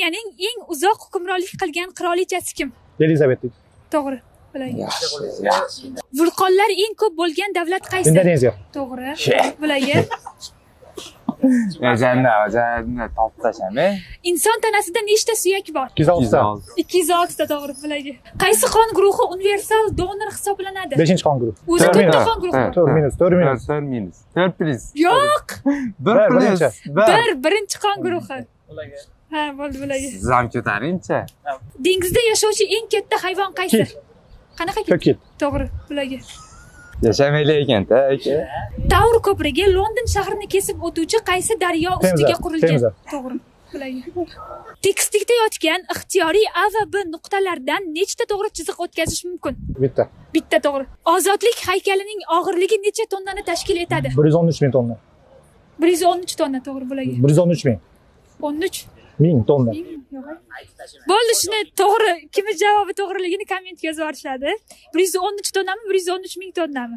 Britaniyaning eng uzoq hukmronlik qilgan qirolichasi kim? Elizabet. To'g'ri. Bularga. Yaxshi, yaxshi. Vulqonlar eng ko'p bo'lgan davlat qaysi? Indoneziya. To'g'ri. Bularga. O'zanda, o'zanda topib tashlama. Inson tanasida nechta suyak bor? 206 ta. 206 ta, to'g'ri, bularga. Qaysi qon guruhi universal donor hisoblanadi? 5 qon guruhi. O'zi To'rt to'rtta minus. qon guruhi. 4 minus, 4 minus. 4 minus. 4 plus. Yo'q, 1 Bir, plus. birinchi. 1. bir, birinchi qon guruhi. Ha, bo'ldi, bularga. Siz ham ko'taringchi. Dengizda yashovchi eng katta hayvon qaysi? Kit. Qanaqa kit? Ko'k kit. To'g'ri, bularga. Yashamayli ekanda, aka. Tower ko'prigi London shahrini kesib o'tuvchi qaysi daryo Temza, ustiga qurilgan? Temza. To'g'ri, bularga. Tekislikda yotgan ixtiyoriy A va B nuqtalaridan nechta to'g'ri chiziq o'tkazish mumkin? Bitta. Bitta, to'g'ri. Ozodlik haykalining og'irligi necha tonnani tashkil etadi? 113 ming tonna. 113 tonna, to'g'ri, bularga. 113 ming. 13 Ming tonna. ming yo'q. Bo'ldi, shuni to'g'ri, kimni javobi to'g'riligini kommentga yozib yuborishadi. 113 tonnami, 113 ming tonnami?